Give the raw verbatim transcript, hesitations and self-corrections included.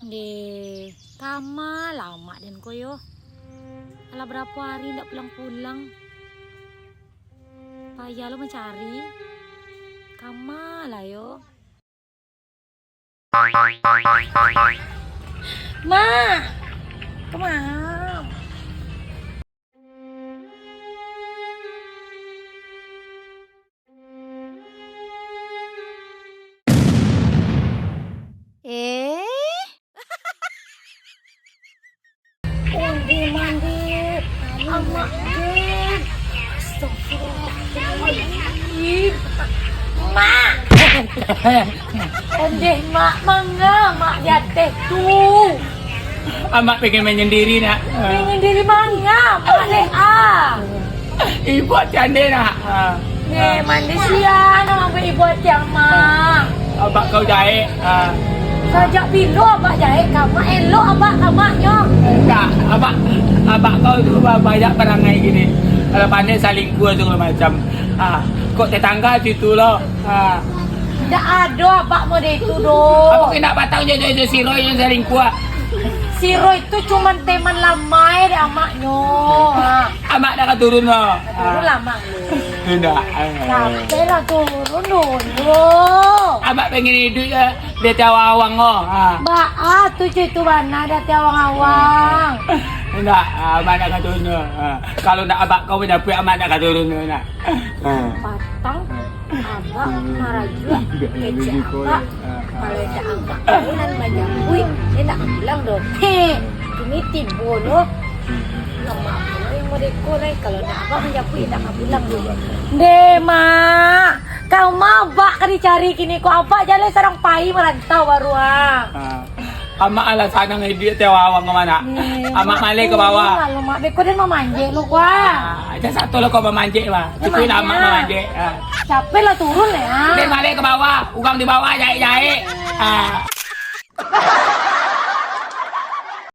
Deh, kama lah amak den ko yo. Alah barapo ari ndak pulang-pulang. Payah lo mancari. Kama lah yo. Mak! Kama? Eh? Ondeh mandeh, amak den. Astagfirullahaladzim. Mak! Ondeh, Mak, manga Mak di ateh tu? Amak pengen manyandiri, nak. Manyandiri manga, Mak, deh, ah. Ibo ati andeh, nak. Ah. Deh, mandeh sia, nak mambuek ibo ati amak. Abak kau jahek. Ah. Sajak bilo abak jahek ka amak, elok abak ka amaknyo. Enggak, abak, abak kau tu ba-, banyak parangai gini. Kalau pandai salingkuah tu, kalau macam. Ah, kok tetangga situ lo. Ah. Ndak ado abak model itu doh. Abak kena batang jo, jo, jo si Roy yang salingkuah. Si Roy tu cuman teman lamai dek amaknyo. Ah. Amak dah ka turun lo. Turun lah, Mak. Indak. Capek lah turun dulu. Abak pengen iduik ya, di ateh awang-awang ko. Ha. Baa tu cuy tu bana di ateh awang-awang. Indak, Amak ndak ka turun. Ha. Kalau ndak abak kau manjapuik, Amak ndak ka turun, nak. Ha. Patang, abak marajuak kecek abak. Kalau indak abak kau nan manjapuik, dia ndak ka pulang doh. Heh, kini tibo doh. Amak pulo yang modeko lai, kalau ndak abak manjapuik, indak ka pulang doh. Ndeh, Mak. Kama abak ka dicari kini ko, abak jaleh sadang pai marantau baru, ha. Ha. Amak alah sanang iduik ateh awang-awang ko, Mak. Amak maleh ka bawah. Lalu, Mak, beko den mamanjek lo, ko, ha. Ha, jan sato lo kau mamanjek, Mak. Cukuik lah Amak mamanjek. Ha. Capek lah turun, ya. Den maleh ka bawah, urang di bawah jahek-jahek. Ha.